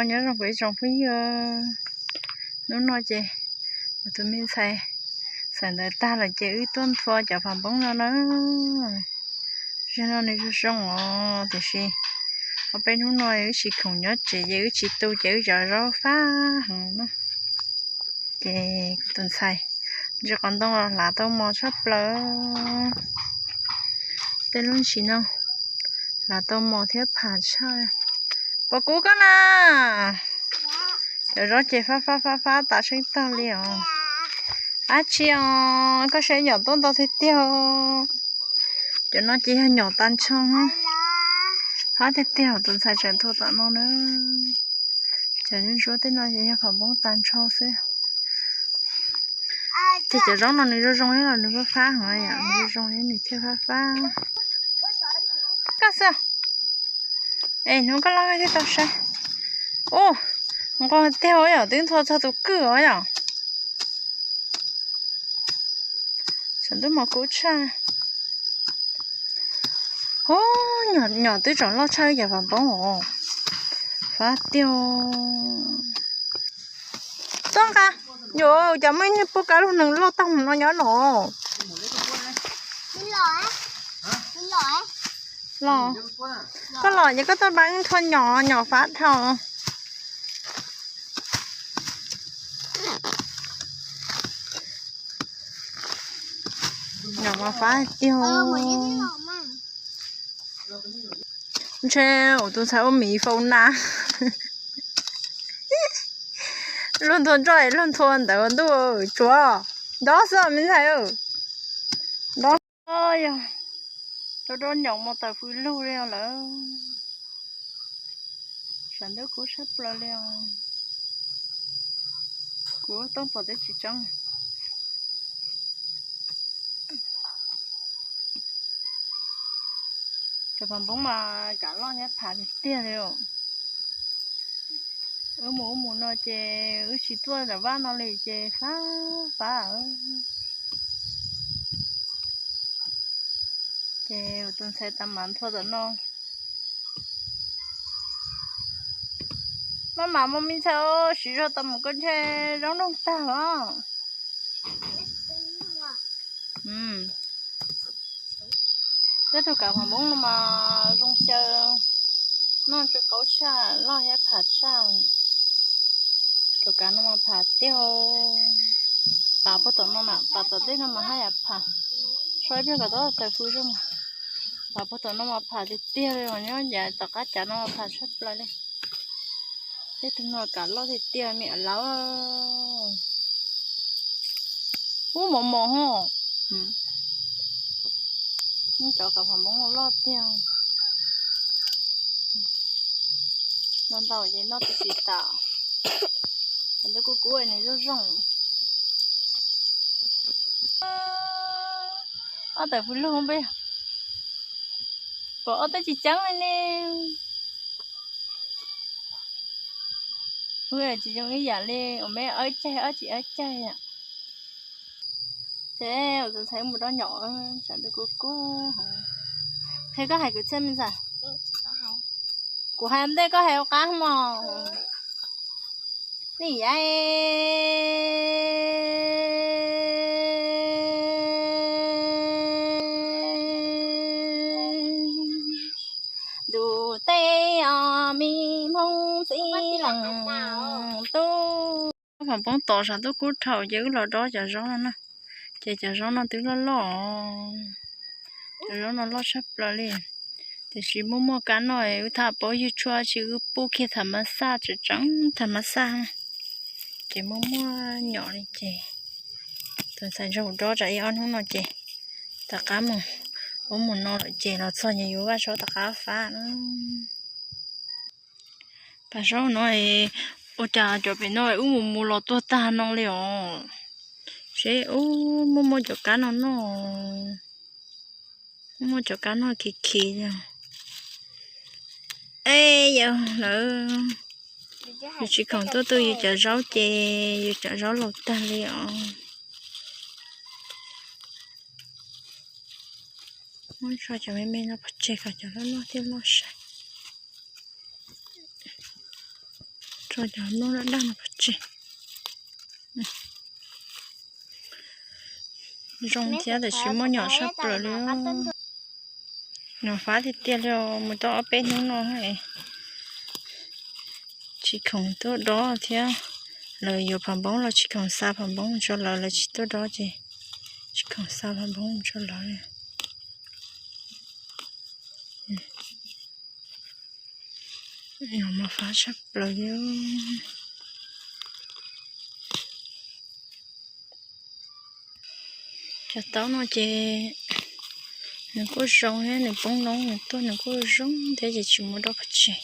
Nyob zoo kuv ib tsoom phooj ywg, hnub no ces kuv tus me ntxhais xeem ntawv tag lawm ces wb tuaj nthua cov pham npoob no na. Zaum no nws zoo zoo os, tiam sis ob peb hnub no wb tsis khoom nyob tsev ces wb tsis tu ces wb cov zaub fab heev na. Ces kuv tus ntxhais ntsis qos ntoo los hlav tau mos tshaj plaws. Tej lub ntsis no hlav tau mos thiab pham tshaj. Pom kuv koj na, cov zaub ces fab fab fab fab tas tsheej tag li os. Ab tsi os, koj saib nyom tuaj ntau tiag tiag. Cov no ces yog nyom tag nrho, fab tiag tiag. Tus ntxhais tseem nthua tom no na. Cov ntsuab ntsuab tej no ces yog pham npoob tag nrho xwb. Ces cov zaub no nws zoo zoo los nws fab fab heev, nws zoo zoo nws thiaj fab fab. Koj xwb. Es hnub koj loj thiaj tau saib. Ub, nqos tiag os yom, twb nthua txog tus kwj os yom. Saum ntuj mos kub tshaj. Ub, nyom twb tseem loj tshaj cov pham npoob os. Fab tiag. Tub nqa, yuav cas muaj ib niag pub kab lug nees loj tag mus no nyob no. Los, koj los ces koj tuaj pab wb nthua nyom, nyom fab dhau. Nyom mas fab tiag. Ntshe kuv tus ntxhais ua miv faus na. Luag nthua nroj es luag nthua ntawd ntuj tsuav. Nrov xwb me ntxhais. Nrov yog rau rau nyaum mus tawm fws lug li lawm. Sawv ntawd kuv sab plaws li os. Kuv tooj pom teb tsis tseeb. Cov pham npoob mas kav loj thiab pham tiag tiag li. Wb mus wb mus no ces wb tsis tuaj nram vaj no li ces fab fab. Ces tus ntxhais tas mam nthua tom no. Maj mam mus me ntxhais, siv zog tau mus koj ntshe zaub noj tag los. Tej tug kav pham npoob no mas zoo xyaw, noj tsw qaub tshaj, loj thiab pham tshaj. Cov kav no mas pham tiag. Pam puag tom no mas, pam tom tej no mas haj yam pham. Sau ib pliag kom tau tawm fws zoo mas. Pam puag tom no mas pham tiag tiag li os, nyob yav tom qab cav no mas pham tshaj plaws li. Tej tug no kav loj tiag tiag me lawv. Ub mos mos ho. Cov kav pham npoob loj tiag. Noj ntau ces noj tsis tas. Cov ntawd kub kub nws zoo zoo. Ob tawm fws lug npe, pom ob teb tsis ceeb li ne. Ua tsis zoo ib yam li ua me ob caig ob tsis ob caig. Ces tus ntxhais mus rau nyom, sawv ntawd kub kub. Qhia koj hais kwv txhiaj me ntxhais. Kuv hais ua ntej koj hais ua qab mog. Ni yai. Ntu tej os mi Hmoob txij leej tub. Pham npoob tom sab ntuj kub dhau ces wb los dob cov zaub no na. Ces cov zaub no twb loj loj. Cov zaub no loj tshaj plaws li. Tiam sis muaj muaj kab noj, wb tham paub ywg tshuaj tsis wb pub kiag tham mas xaj, tseem tseem tham mas xaj. Ces muaj muaj nyom li ces tus ntxhais ntsaug dob tsam ib ob hnub no ces tom qab mus ub mus no lawm ces los txog ces yuav vaj zaub tom qab fab na. Pas zaub no, ua cas cov pem no wb mus mus los tuag tag no li os. Seb ub muaj muaj cov kab no noj. Muaj muaj cov kab noj khiv khiv li os. Ej yawg lawv, yus tsis khoom tuaj tu yus cov zaub ces yus cov zaub laus tag li os. Muab tso cov me me no pov tseg kom cov loj loj thiaj loj sai. rau cov nplooj daj daj no pov tseg. Zoo thiab tiam sis muaj nyom sab plaws li. Nyom fab tiag tiag li, mus tau ob peb hnub no tsis khoom tuaj dob thiab. Lawv yuav phav npoob los tsis khoom xa phav npoob mus rau lawv, lawv tsis tuaj dob ces tsis khoom xa phav npoob mus rau lawv. Nyom mas fab tshaj plaws li. Cov taub no ces nws kuj zoo thiab, nws poob noob nws tuaj nws kuj zoo thiab ces tsis muaj dob pov tseg.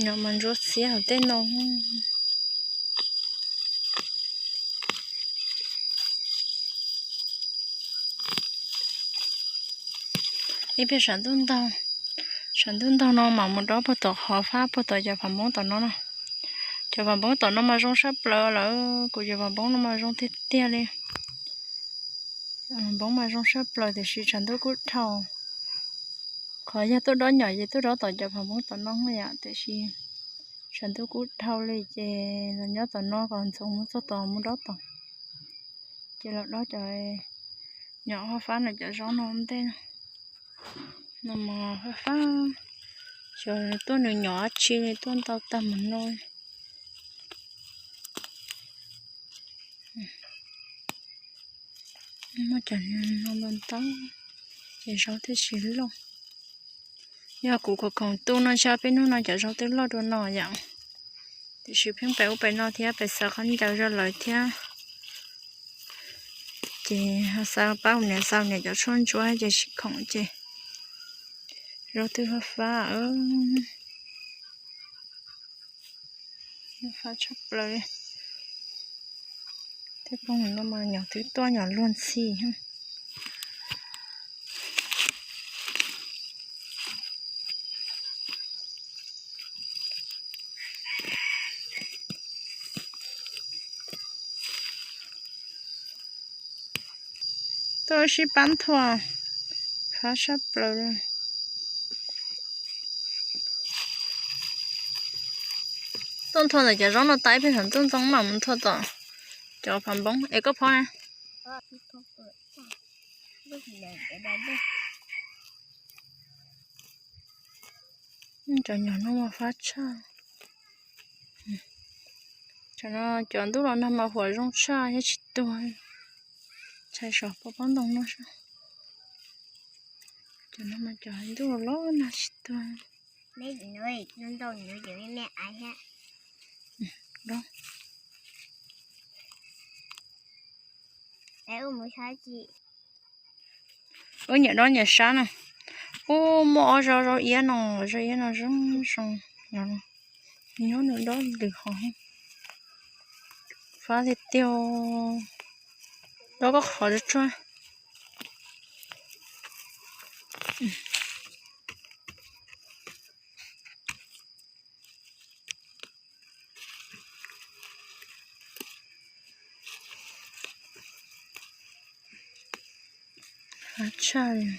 Nyom mas ntsuab xiab hauv tej no. Ib pliag sab ntuj ntaug, sab ntuj ntaug no mam mus dob puag tom qhov fab puag tom cov phav npoob tom no no. Cov phav npoob tom no mas zoo sab plaws lawm, kuv cov phav npoob no mas zoo tiag tiag li. Phav npoob mas zoo sab plaws tiam sis tshav ntuj kuj dhau. Qhov yog tuaj dob nyom ces tuaj dob tom cov phav npoob tom no yom, tiam sis tshav ntuj kuj dhau li ces los nyob tom no kom ntxoov mus txog tom mus dob tom. Ces los dob cov nyom fab fab no cov zaub no ntej no mas fab fab, xyov tuaj nws nyom dab tsi li tuaj ntau tag mus no. Muaj cov no ntau ntau ces zaub thiaj tsis loj. Yog kuv khoom khoom tu no ntshe peb hnub no cov zaub twb loj dua no yom. Tiam sis pheej pem ub pem no thiab pem xaws qhov ncaws rau lawv thiab. Ces ho xaws pab niam xaws niam cov tshuaj ntsuab ces tsis khoom ces zaub twb fab fab. Fab tshaj plaws li. Tej phooj ywg no mas nyom twb tuaj nyom luag ntxhi. Tuaj sib pab nthua, fab tshaj plaws li. Tuaj nthua ntawm cov zaub no tas ib pliag xav tuaj ntxoo mam mus nthua tom cov phav npoob es koj phob na. Cov nyom no mas fab tshaj. Cov no cov ntuj los nag mas huam zoo tshaj thiab tsis tuag. Tshai saum pob pob ntoo no. Cov no mas cov ntuj los nag tsis tuag. Wb nyiam dob nyiam sab na. Ub, muaj ob zaub, zaub iab no, zaub iab no zoo zoo. Nyob nws dob lwm hov. Fab tiag tiag. Dob koj qhov tsuag tsuag. Fab tshaj li.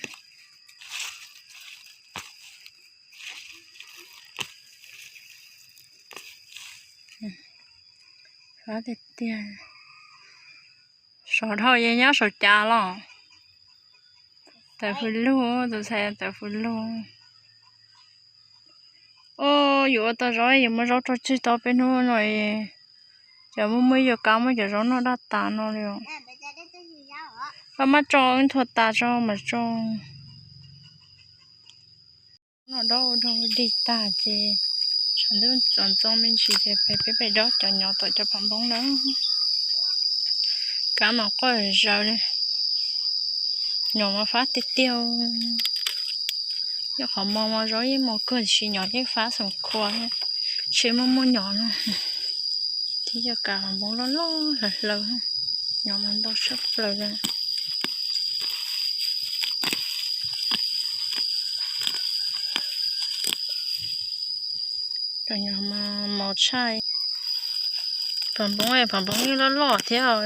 Fab tiag tiag. Sov dhau yeej nyob saum cas los. Tawm fws lug, tus ntxhais tawm fws lug. Ub, yus ua tau zaub, yus muab zaub rau tseg tau peb hnub no, cov muaj muaj ib co kab muab cov zaub noj daj tas no li os. Koj mab tso wb nthua tas tso mas tso. No dob ua dog dig tag ces tshav ntuj txom txoo me ntsis ces peb pem dob cov nyom tom cov phav npoob na. Kab mas quaj zaws li. Nyom mas fab tiag tiag. Yog qhov mos mos zaub yeej mos kawg tiam sis nyom yeej fab xoom khua thiab. Ntshe muaj muaj nyom no. Thiab cov kav phav npoob loj loj hlaws hlaws. Nyom mas ntau tshaj plaws li. Cov nyom mas mos tshaj. Phav npoob, phav npoob yeej loj loj thiab,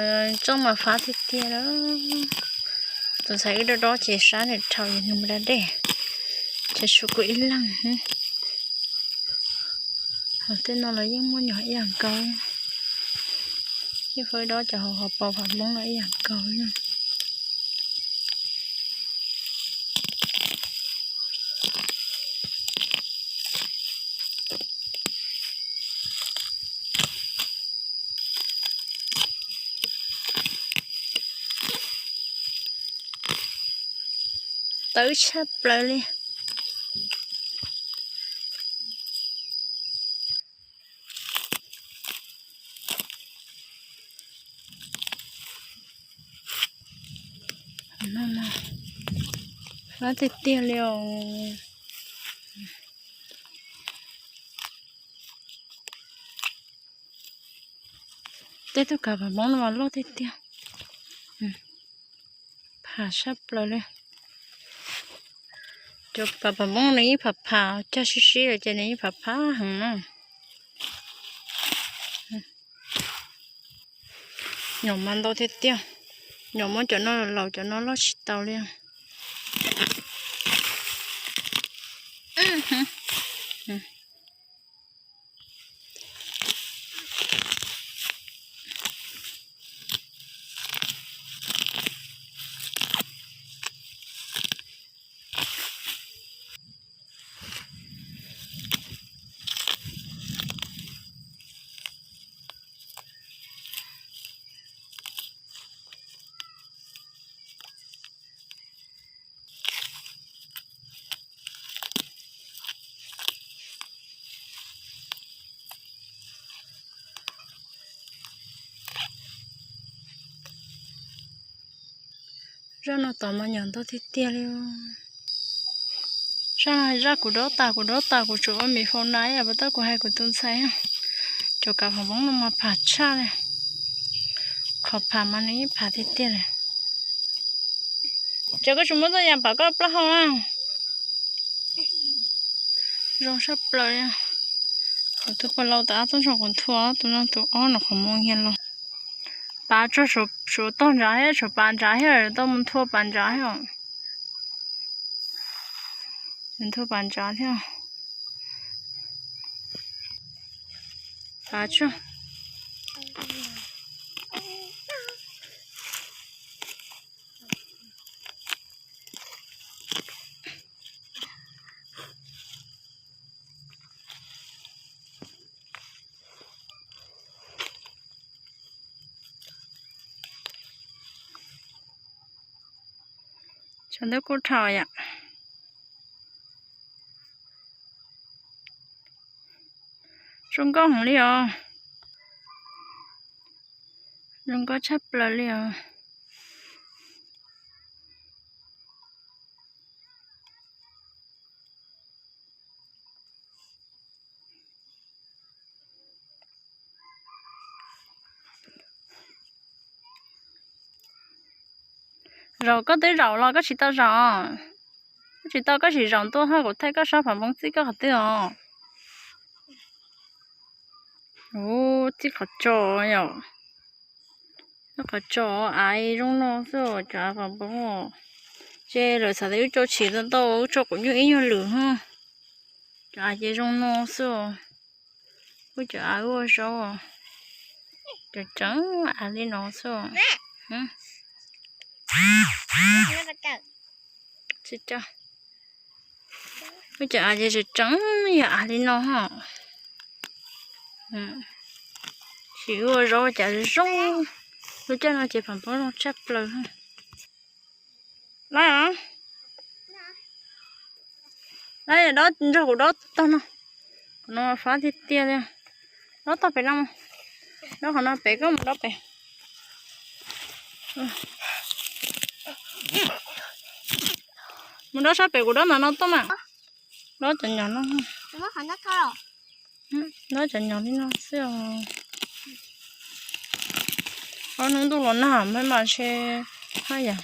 tsooj mas fab tiag tiag. Tus ntxhais wb dob dob ces sab nws dhau nws mus da dej. Tshav su kuj ib leeg. Hauv tej no los yeej muaj nyom ib yam nkaus. Yeej faib dob cov hauv hauv paus pham Hmoob no ib yam nkaus. Tawv tshaj plaws li. Fab tiag tiag li os. Tej tug kav pham Hmoob no mas loj tiag tiag. Pham sab plaws li. Cov kav pham Hmoob nws yeej pham pham, cog sib sib lawm ces nws yeej pham pham heev na. Nyom mas ntau tiag tiag. Nyom muab cov no laus, cov no loj tsis tau li. Zaj no tod mas nyom ntau tiag tiag li. Zaj, zaj kuv dob tas, kuv dob tas kuv tsuas ua mi faus na ib yam puas tab kuv hais kuv tus ntxhais. Cov kav pham Hmoob no mas pham tshaj li. Qhov pham mas nws yeej pham tiag tiag li. Ces koj tsis muab txoj yas pam koj plaub hau na. Zoo sab plaws li. Kuv tus pog laus tas ob tug zoo kuv nthua, tus no tus ob no qhov muag hias los. Pav tsuag, suav tog ntsav thiab, suav pav ntsav thiab, tau mus nthua pav ntsav thiab. Nthua pav ntsav thiab. Pav tsuag. Tshav ntuj kuj dhau yom. Zoo nkauj heev li os. Zoo nkauj tshaj plaws li os. Zaum koj twb zaum los koj tsis tau zaum. Koj tsis tau koj sim zaum tuaj ho kuv thaij koj sab pham Hmoob txij koj qhov twg os. Ub, txij qhov tso yom. Qhov tso av zoo no xwb os, cov av pham Hmoob os. Ces lawv xav tias wb tso tshis tau ntau, wb tso quav nyuj ib nyuag lwm ho. Cov av ces zoo no xwb os. Wb cov av wb ua zaub os. Cov tseem av li no xwb os. Wb cov av ces tseem tseem yog av li no ho. Sim ua zaub cas zoo. Lub caij no ces pham Hmoob zoo tshaj plaws. Lawm os. Lawm, dob nrog kuv dob tog no. Kuv no fab tiag tiag li. Dob tog pem no. Dob qhov no pem, koj mus dob pem. Mus dob sab pem, kuv dob ntawm no tuaj mas. Dob cov nyom no. Dob cov nyom li no xwb os. Ob hnub ntuj los nag maj mam ntshe haj yam.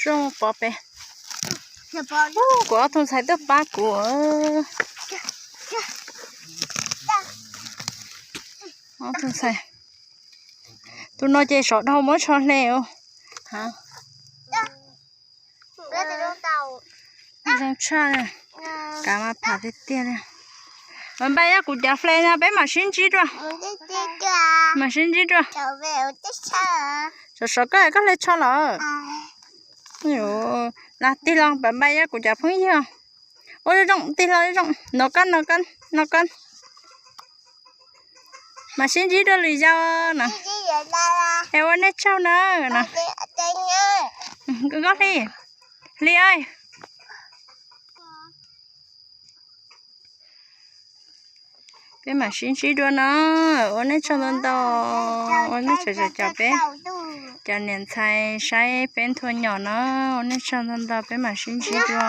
Zoo pov pem. Kuv ob tug ntxhais tuaj pab kuv. Ob tug ntxhais Tus no ces sov dhau muab tsho hle. Zoo tshaj, kav mas pham tiag tiag li. Mas npaj ib kuv cov fle no peb mam sib ntsib dua. Mam sib ntsib dua. Sov sov koj, koj hle tsho los. Lag tig los pab npaj ib kuv cov phooj ywg. Ua zoo tig los zoo, no koj, no koj, no koj. Mam sib ntsib dua lwm zaus na. Es ua nej tsaug na. Koj Hli, Hli, peb mam sib ntsib dua no. Ua nej tsaug ntau ntau, ua nej tsaug tsaug peb cov niam ntxhais saib peb nthua nyom no. Ua nej tsaug ntau ntau, peb mam sib ntsib dua.